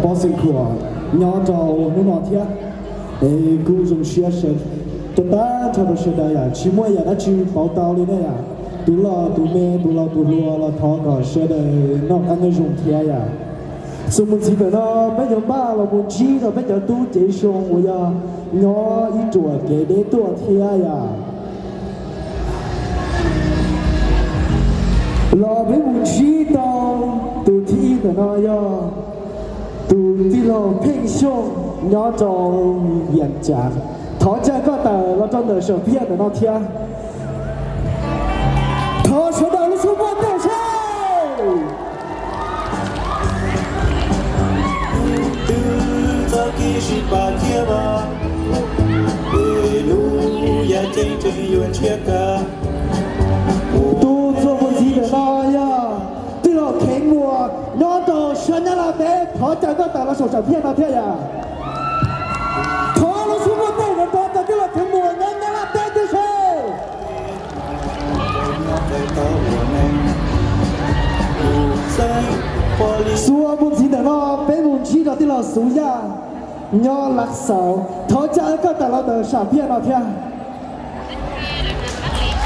Pov Xeem Khuam nyob rau hnub no thiab. Es kuj zoo siab sawv, tag nrho rau sawv daws yom, tsis muaj yam dab tsi pauv tau li na yom. Tus loj tus me, tus laus tus hluas los thov kom sawv daws noj qab nyob zoo thiab yom. Txuas mus ntxiv ntawm no peb yuav npaj los mus ntsib rau peb cov tub ceev xyoo uas yog nyob ib ruam kev deb tuaj thiab yom. Los peb mus ntsib tau tus thib ib ntawm no yog tus tij laug Pheej Xyooj nyob rau Vias Cas. Thov caw koj tawm los rau ntawm sam phiaj ntawm no thiab. Thov sawv daws lub suab npuaj nteeg seb. Tus txuas mus ntxiv ntawm no yog tij laug Kheev Muas nyob rau sab Nyab Laj teb, thov caw koj tawm los saum sam phiaj no thiab yom. Thov lub suab npuaj nteeg nrov nrov rau tij laug Kheev Muas nyob Nyab Laj teb thiab seb. Txuas mus ntxiv ntawm no peb mus ntsib rau tij laug Xuv Yaj nyob Lav Xauv, thov caw koj tawm los ntawm sam phiaj no thiab.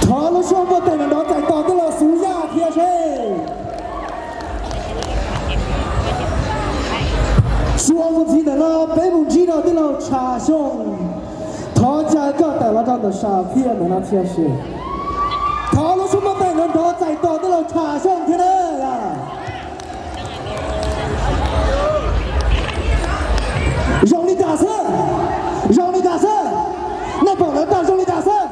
Thov lub suab npuaj nteeg nrov nrov txais tos tij laug Xuv Yaj thiab seb. Txuas mus ntxiv ntawm no peb mus ntsib rau tij laug Tshav Xyooj, thov caw koj tawm los rau ntawm sam phiaj ntawm no thiab seb. Thov lub suab npuaj nteeg nrov nrov txais tos tij laug Tshav Xyooj thiab na. Zoo li cas xwb? Zoo li cas xwb? Nej pom lawv tag zoo li cas xwb?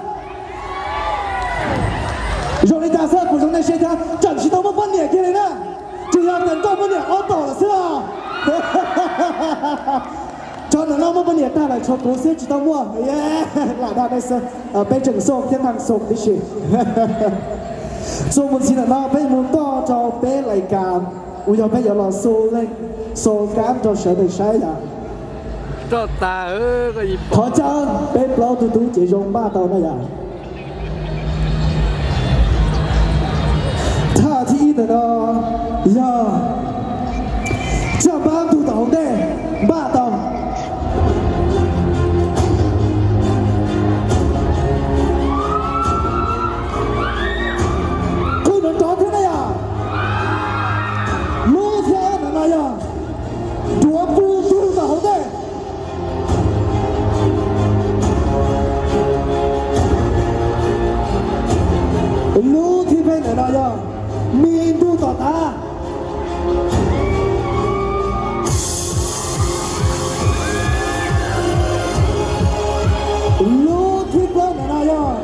Zoo li cas xwb? Kuv zoo nej siab thiab, tseem tsis tau muaj poj niam kiag li na. Tsuas yog tias nkauj muaj niam ob tom lawm xwb os. Tsov ntawm no muaj poj niam tag lawm, tshuav kuv xwb tsis tau muaj. Lam dag nej xwb, peb tseem xoo thiab nag xoo tib si. Txuas mus ntxiv ntawm no peb mus toj rau peb lais kas uas yog peb yuav los xoo leej xoo kab rau sawv daws saib yom. Thov caw peb plaub tug tub ceev zoo npaj tau na yom. Thaj thib ib ntawm no yog Tsaj Npab ntug tom hauv ntej, npaj tau. Kuj nrov nrov thiab na yom. Lub thib ob ntawm no yog Duav Pug ntug tom hauv ntej. Lub thib peb ntawm no yog Mis ntug tom tav. Lub thib plaub ntawm no yog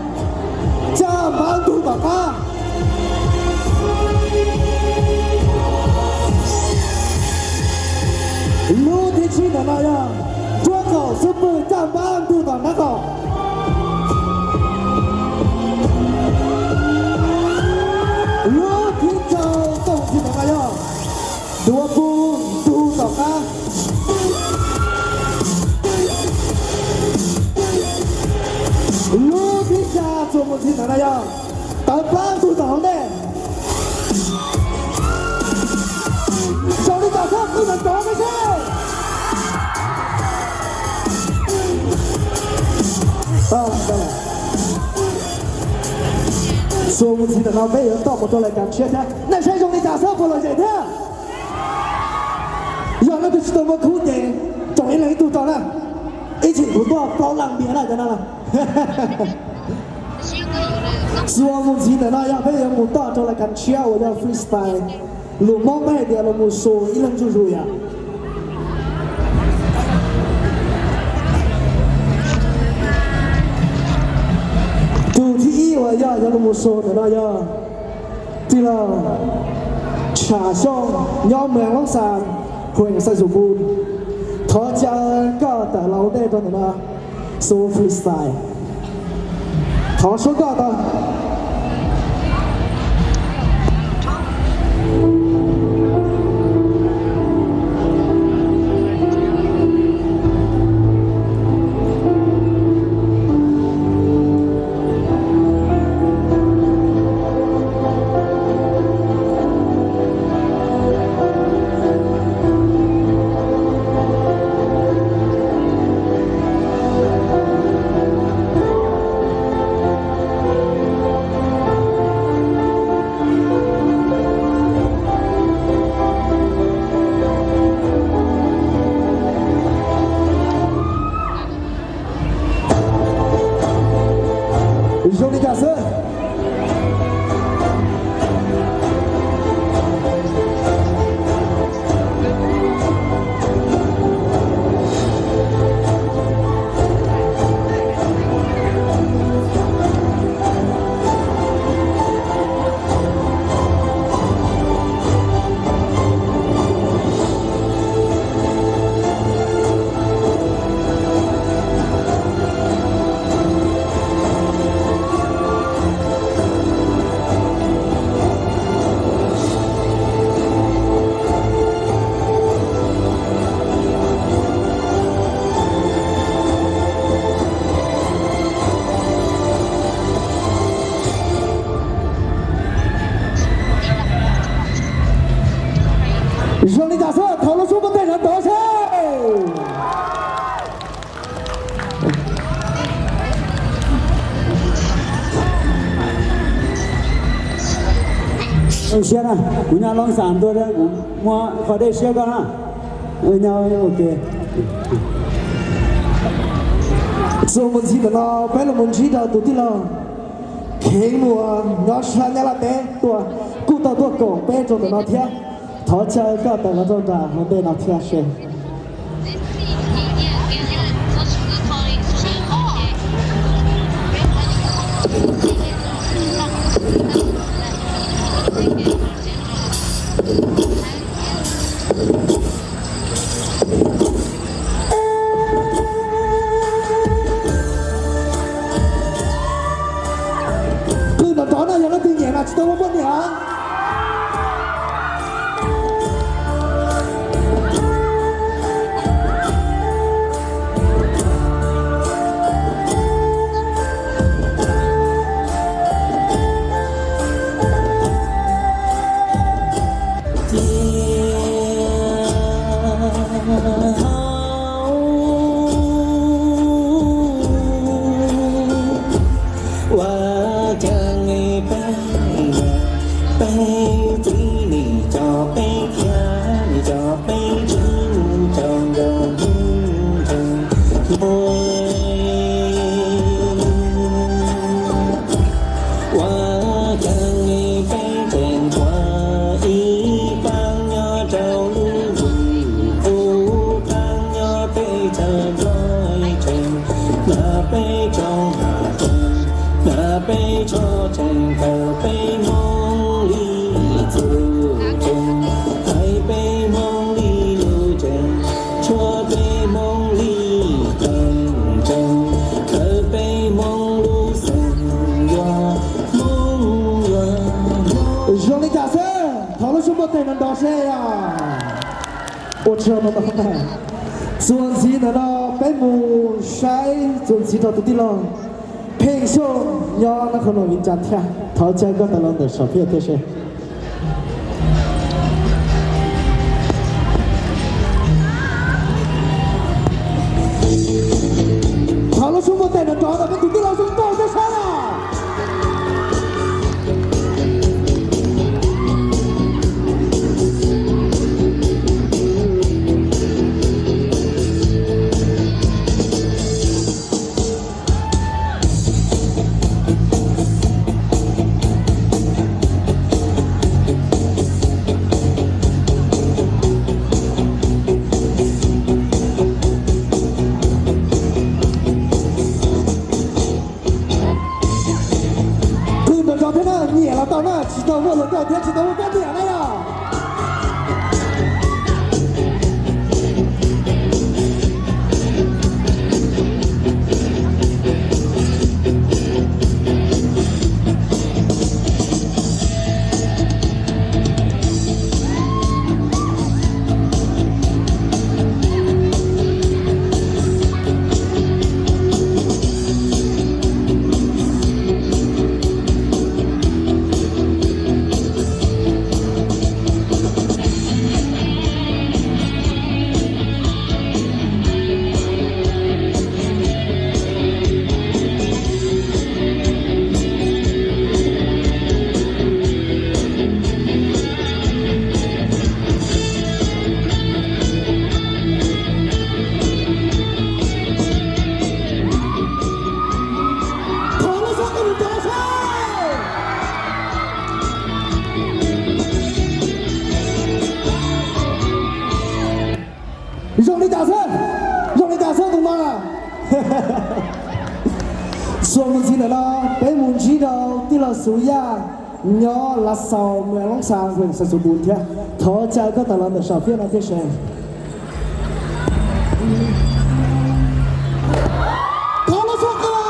Tsaj Npab ntug tom qab. Lub thib tsib ntawm no yog Nruab Qaum xub pwg Tsaj Npab ntug tom nraub qaum. Lub thib rau tooj ntxiv ntawm no yog Duav Pug ntug tom qab. Lub thib xya txuas mus ntxiv ntawm no yog Tawv Npab ntug tom hauv ntej. Zoo li cas xwb kuj nrov nrov thiab seb. Txuas mus ntxiv ntawm no peb yuav toj mus rau lais kas tshiab thiab, nej saib zoo li cas xwb puas lom zem thiab. Yog leej twg tsis tau muaj khub ces tsoom ib leeg ib tug rau na. Ib chim kuv tuaj plaub leeg npias na cov no. Txuas mus ntxiv ntawm no yog peb yuav mus toj rau lais kas tshiab uas yog freestyle. Lus Hmoob peb hais tias los mus xus ib leeg zuj zus yom. Tus thib ib uas yog yuav los mus xus ntawm no yog tij laug Tsham Xyooj nyob Mws Loob Xas, Khuees Xais Xus Pus. Thov caw koj tawm los ua ntej rau ntawm no xus freestyle. Thov suav koj tau. Cas xwb, thov lub suab npau taig nrov nrov seb. Siab na, kuv nyob Loob Xas ntua, kuv muab qhov dej siab koj na. Nyob ok. Txuas mus ntxiv ntawm no peb los mus ntsib rau tus tij laug Kheev Muas nyob sab Nyab Laj teb tuaj, kuj tau tuaj koom peb rau ntawm no thiab. Thov caw koj tawm los rau nram hauv ntej no thiab seb. Qw nrov nrov no, yog leej twg nyiam mas tsis tau muaj poj niam. Ua cas peb, peb txiv nim cov peb thiab nim cov peb tsev mus rau nraum ntuj nraum npua. Ua cas peb tseem tuaj ib pab nyob rau lub ntuj, ub pab nyob peb txawm nrog tseem, na peb tsoom hav tseem, na peb tsho tseem kawm peb Hmoob li txuj tseem, hais peb Hmoob li lus tseem, tshuav peb Hmoob li qee tseem, kawm peb Hmoob lub xeem, yog Hmoob yog Hmoob. Zoo li cas xwb, thov lub suab npau taig nrov nrov seb. Ua tsaug ntau ntau. Txuas ntxiv ntawm no peb mus saib txuas ntxiv rau tus tij laug Pheej Xyooj nyob nab qhov no Vias Cas thiab. Thov caw koj tawm los ntawm saum phiaj thiab seb. Thov lub suab npau taig nrov nrov rau peb tus tij laug Zoo Nkauj thiab seb na. Qw nrov nrov thiab na, nyiam los tau na, tsis tau muaj luag coj thiab tsis tau muaj poj niam na yom. Zoo li cas xwb, zoo li cas xwb tus no. Txuas mus ntxiv ntawm no peb mus ntsib rau tij laug Xuv Yaj nyob Lav Xaus, Mes Loob Xas, Xais Xus Npus thiab. Thov caw koj tawm los ntawm saum phiaj no thiab seb. Thov lub suab npau taig.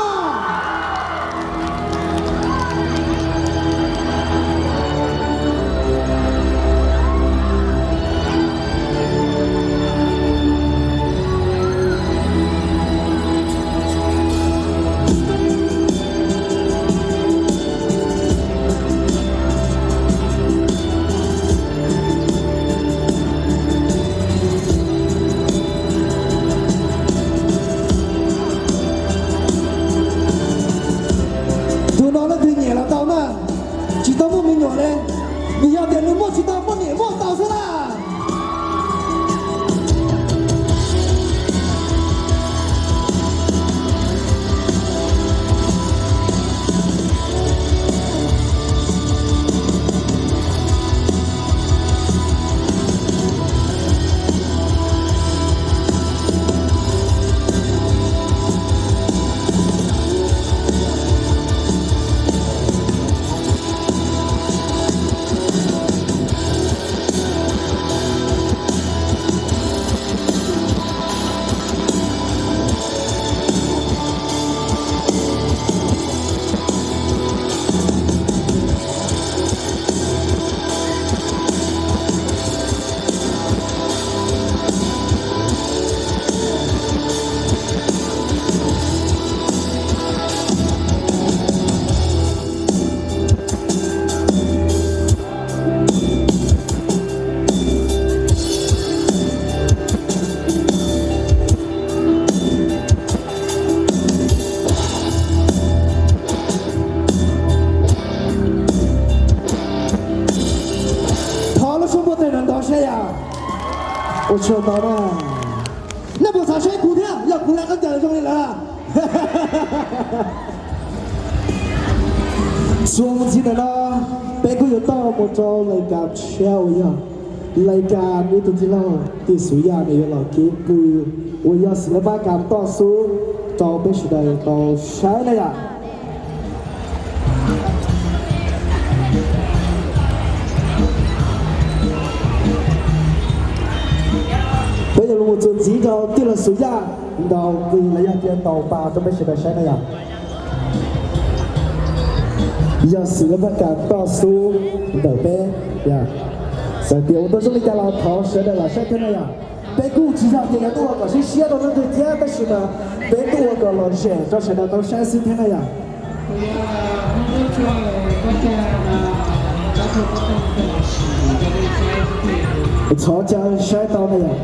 Tsaug ntau na. Nej puas xav saib kuv thiab? Yog kuv lawv qab ncaws zoo li lawv. Txuas mus ntxiv ntawm no, peb kuj yuav tau mus rau lais kas tshiab uas yog lais kas ib tug tij laug Tim Xus Yaj nws yuav los kev pw uas yog xws laj pab kas toj xub rau peb sawv daws tau saib na yom. Peb yuav los txuas ntxiv rau tij laug Xus Yaj ntaus qws los yog tias ntaus pas rau peb sawv daws saib na yom. Yog xws laj pab kas toj xub ntawm peb, txawm tias ua tau zoo li cas los thov sawv daws lam saib thiab na yom. Peb kuj tsis yog tias yuav tuaj ua kom siab siab rau leej twg thiab tab sis mas peb tuaj ua kom lom zem rau sawv daws tau saib xwb thiab na yom. Thov caw saib tau na yom.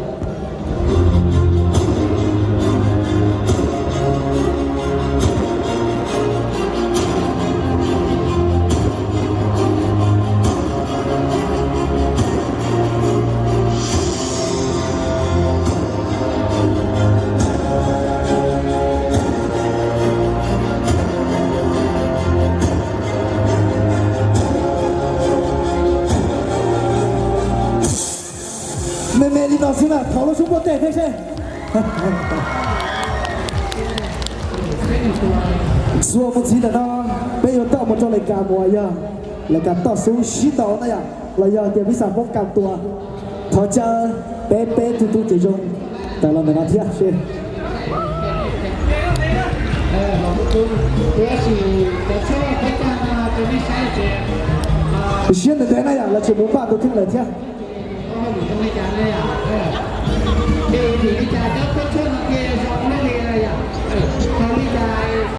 Me me li no xwb na, thov lub suab npuaj tej thiab seb. Txuas mus ntxiv ntawm no, peb yuav tau mus rau lais kas uas yog lais kas toj xub sib ntaus na yom, los yog tias pib xam poob kam tua. Thov caw peb peb tug tub ces zoo tawm los ntawm no thiab seb. Siab ntev ntev na yom, lawv tseem mus npaj tus kheej lawm thiab.